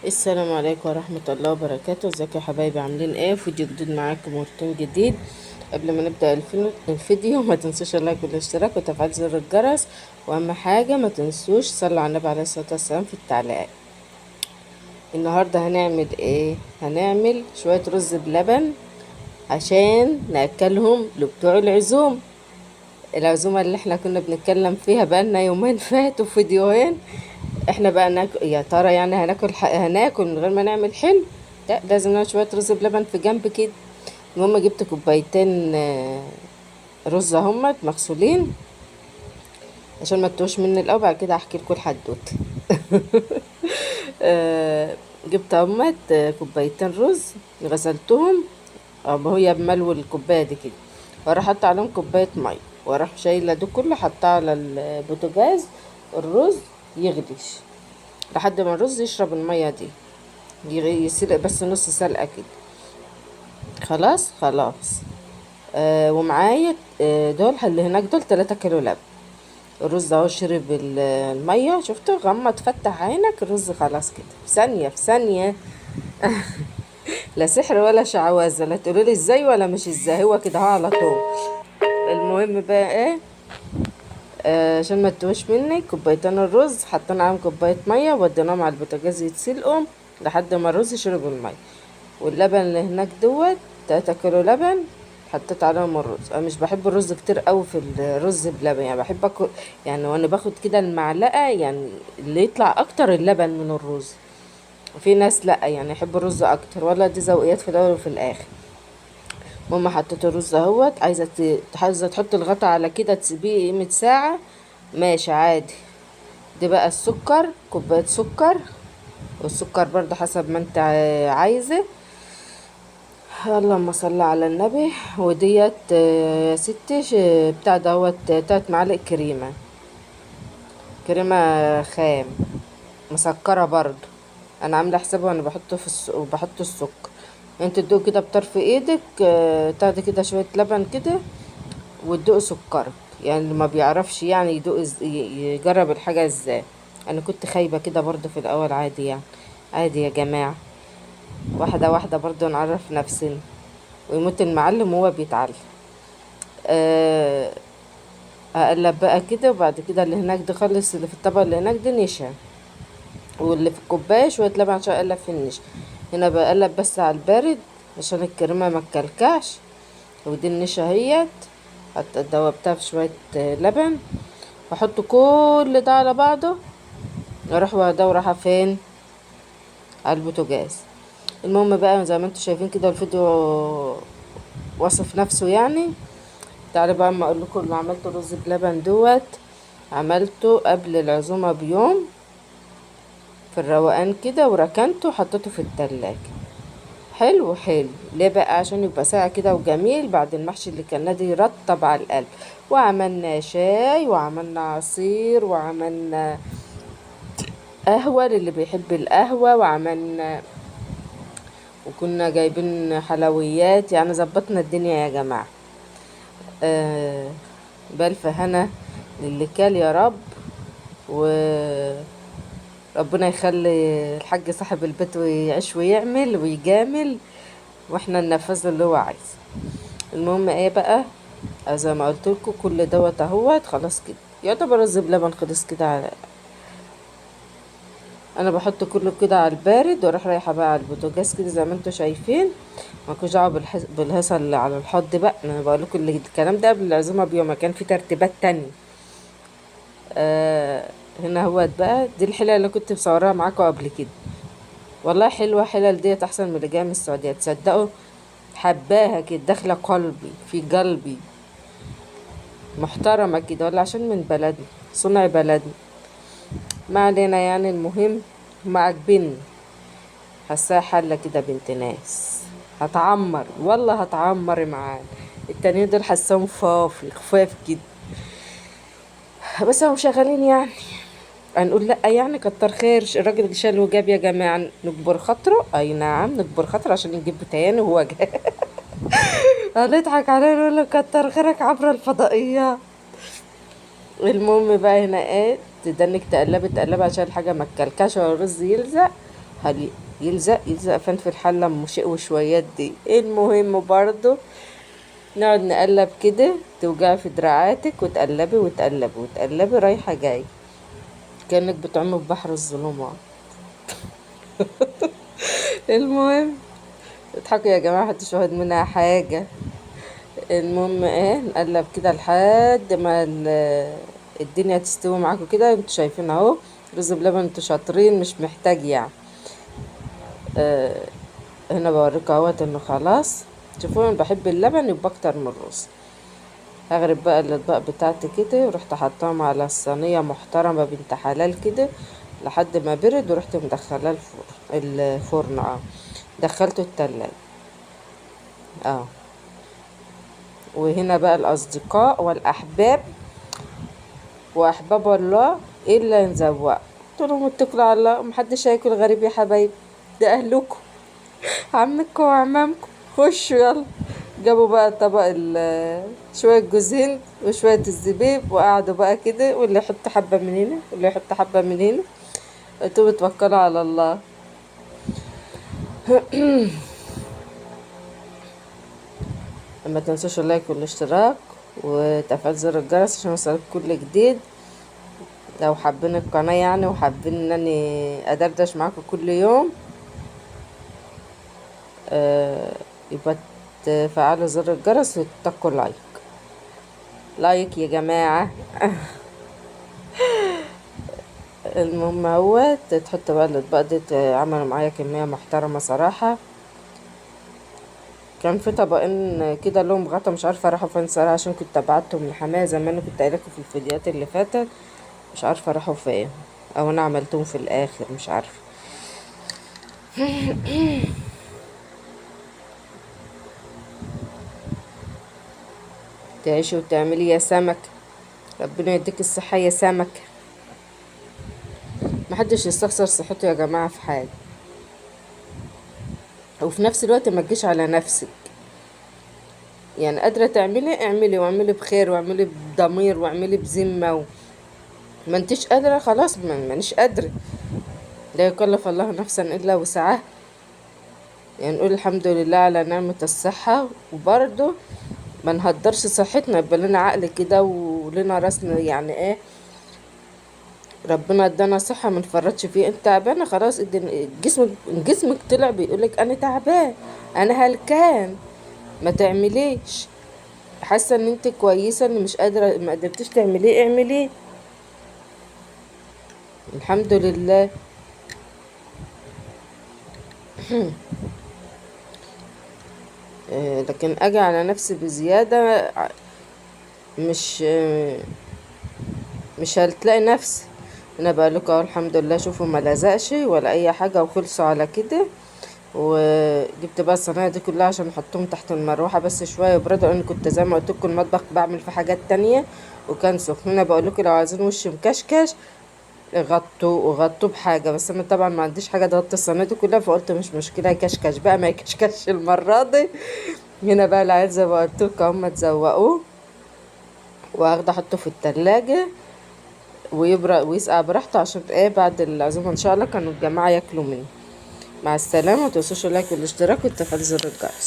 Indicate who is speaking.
Speaker 1: السلام عليكم ورحمة الله وبركاته. ازيكم يا حبايبي، عاملين ايه؟ فيديو جديد معاكم وروتين جديد. قبل ما نبدأ الفيديو ما تنسوش ال like والاشتراك وتفعيل زر الجرس، واهم حاجة ما تنسوش صلوا على النبي عليه الصلاة والسلام في التعليقات. النهاردة هنعمل ايه؟ هنعمل شوية رز بلبن عشان نأكلهم لبتوع العزوم، العزومة اللي احنا كنا بنتكلم فيها بقالنا يومين فاتوا فيديوهين. احنا بقى ناكل يا ترى، يعني هناكل من غير ما نعمل حلو؟ لا، لازم نعمل شوية رز بلبن في جنب كده. المهم جبت كوبايتين رز اهمت مغسولين عشان ما تتوهش مني الاول، بعد كده احكي لكم الحدوتة. جبت اهمت كوبايتين رز غسلتهم، هي بملو الكوباية دي كده، واروح حاطه عليهم كوباية مية، واروح شايله ده كله حطاه على البوتاجاز الرز يغليش لحد ما الرز يشرب المية دي، يسلق بس نص سلقه كده. خلاص خلاص. ومعايا دول اللي هناك دول 3 كيلو لبن. الرز اهو شرب المية، شفتوا؟ غمض فتح عينك الرز خلاص كده في ثانية، في ثانية. لا سحر ولا شعوذه، لا تقولوا لي ازاي ولا مش ازاي، هو كده اهو على طول. المهم بقى ايه، عشان ما تتوهش مني، كوبايتين الرز حطينا عليهم كوباية مية ووديناهم على البوتاجاز يتسلقوا لحد ما الرز يشرب المية. واللبن اللي هناك دوت 3 كيلو لبن حطيت عليهم الرز. انا مش بحب الرز كتير قوي في الرز بلبن، يعني بحب اكل يعني وانا باخد كده المعلقة، يعني اللي يطلع اكتر اللبن من الرز. وفي ناس لا، يعني يحب الرز اكتر، ولا دي ذوقيات في الاول وفي الاخر. المهم حطيت الرز اهوت. عايزه تحط الغطا على كده تسيبيه قيمة ساعة، ماشي عادي. دي بقى السكر، كوباية سكر، والسكر برضه حسب ما انت عايزه. اللهم صل على النبي. وديت يا ستي بتاع دوت 3 معالق كريمة، كريمة خام مسكره برضه، انا عامله حسابي وانا بحطه في وبحط السكر. انت تدوق كده بطرف ايدك، تاخدي كده شوية لبن كده وتدوق سكرك، يعني اللي ما بيعرفش يعني يدوق يجرب الحاجة ازاي. انا كنت خايبة كده برضه في الاول، عادي يعني، عادي يا جماعة، واحدة واحدة برضه نعرف نفسنا، ويموت المعلم وهو بيتعلم. اقلب بقى كده، وبعد كده اللي هناك ده خلص، اللي في الطبق اللي هناك ده نشا، واللي في الكوباية شوية لبن عشان اقلب في النشا. هنا بقلب بس على البارد عشان الكريمة ما تكلكعش. ودي النشا اهيت دوبتها في شوية لبن. واحط كل ده على بعضه، اروح واخداه ورايحه فين؟ على البوتاجاز. المهم بقى زي ما انتم شايفين كده الفيديو وصف نفسه يعني. تعالوا بقى اما اقول لكم اللي عملته رز بلبن دوت، عملته قبل العزومة بيوم في الروقان كده، وركنته وحطيته في التلاجة. حلو حلو ليه بقى؟ عشان يبقى ساقع كده وجميل بعد المحشي اللي كان نادي يرطب على القلب. وعملنا شاي وعملنا عصير وعملنا قهوة للي بيحب القهوة، وكنا جايبين حلويات، يعني ظبطنا الدنيا يا جماعة. بألف هنا للي كال يا رب، وربنا يخلي الحاج صاحب البيت ويعيش ويعمل ويجامل، واحنا ننفذ اللي هو عايزه. المهم ايه بقى، زي ما قلت لكم كل دوت اهوت خلاص كده يعتبر رز بلبن خلص كده. انا بحط كله كده على البارد، واروح رايحة بقى على البوتاجاز كده زي ما انتم شايفين. ما كنتش دعوه بالهيصه اللي على الحوض بقى، انا بقول لكم الكلام ده قبل العزومة بيوم، كان في ترتيبات تانية. هنا اهوت بقى دي الحلة اللي كنت مصوراها معاكم قبل كده، والله حلوة حلل ديت احسن من اللي جاية من السعودية، تصدقوا حباها كده داخله قلبي في قلبي، محترمه كده، ولا عشان من بلدنا صنع بلدنا، ما علينا يعني. المهم ما عاجبني، حاساها حله كده بنت ناس، هتعمر والله هتعمر معانا. التانيين دول حاساهم فافي خفاف كده، بس هم شغالين يعني، هنقول لا يعني كتر خير الراجل اللي شال وجاب يا جماعة، نكبر خاطره. اي نعم نكبر خاطره عشان نجيب تاني وهو جاي. هنضحك عليه نقول له كتر خيرك عبر الفضائية. المهم بقى هنا ايه، تدنك تقلبي تقلبي عشان الحاجة ما تكلكعش ولا الرز يلزق. هل يلزق يلزق فين في الحلة ام شيء وشويات دي. المهم برضو نقعد نقلب كده، توجعي في دراعاتك وتقلبي وتقلبي وتقلبي رايحة جاي كأنك بتعومي في بحر الظلمات. المهم اضحكوا يا جماعة، محدش واخد منها حاجة. المهم ايه، نقلب كده لحد ما الدنيا تستوي معاكم كده. انتوا شايفين اهو رز بلبن، انتوا شاطرين مش محتاج يعني. هنا بوريكم اهوت انه خلاص. شوفوا انا بحب اللبن يبقى اكتر من الرز. هغرب بقى الاطباق بتاعتي كده، ورحت حطاهم على الصينية محترمه بنت حلال كده لحد ما برد، ورحت مدخلاه الفرن. دخلته التلاجة. وهنا بقى الاصدقاء والاحباب واحباب الله الا نزوق، قلت لهم اتكلوا على الله، محدش هياكل غريب يا حبايبي، ده اهلكم عمكم وعمامكم، خشوا يلا. جابوا بقى طبق شوية جوز هند وشوية الزبيب، وقعدوا بقى كده، واللي يحط حبة من هنا واللي يحط حبة من هنا. قلت لهم اتوكلوا على الله. ما تنسوش اللايك والاشتراك وتفعيل زر الجرس عشان يوصلك كل جديد. لو حابين القناة وحابين ان انا ادردش معاكم كل يوم، يبقى تفعلوا زر الجرس وتتكوا like like يا جماعة. المهم اهوت تحط بقى الاطباق دي، عملوا معايا كمية محترمة صراحة. كان في طبقين كده لهم غطا مش عارفة راحوا فين صراحة، عشان كنت بعتهم لحماية زي ما انا كنت قايلة في الفيديوهات اللي فاتت، مش عارفة راحوا فين او انا عملتهم في الاخر مش عارفة. تعيشي وتعملي يا سمك، ربنا يديك الصحة يا سمك. محدش يستخسر صحته يا جماعة في حاجة، وفي نفس الوقت ما تجيش على نفسك. قادرة تعملي اعملي، واعملي بخير، واعملي بضمير، واعملي بذمة. ما انتش قادرة خلاص، مانيش قادرة. لا يكلف الله نفسا الا وسعها. نقول الحمد لله على نعمة الصحة، وبرضه ما نهدرش صحتنا، يبقى لنا عقل كده ولنا راسنا. ربنا ادانا صحة ما نفرطش فيه. انت تعبانة خلاص، جسمك طلع بيقولك انا تعبان، انا هلكان، ما تعمليش. حاسة ان انت كويسة، ان مش قادرة، ما قدرتيش تعمليه اعمليه. الحمد لله. لكن اجي على نفسي بزيادة مش هتلاقي نفسي. انا بقول لكم اهو الحمد لله، شوفوا ما لزقش ولا اي حاجة وخلصوا على كده. وجبت بقى الصينية دي كلها عشان احطهم تحت المروحة بس شوية يبردوا، لان كنت زي ما قلت لكم المطبخ بعمل في حاجات تانية وكان سخن. انا بقول لكم لو عايزين وش مكشكش غطوه بحاجة، بس انا طبعا ما عنديش حاجة تغطي الصينية دي كلها، فقلت مش مشكلة يكشكش بقى ما يكشكش المرة دي. هنا بقى العيال زي ما قلت لكم هم اتزوقوه، وهاخده احطه في التلاجة ويبرد ويسقع براحته، عشان بعد العزومة ان شاء الله كانوا الجماعة ياكلوا منه. مع السلامة، ما تنسوش اللايك والاشتراك وتفعيل زر الجرس.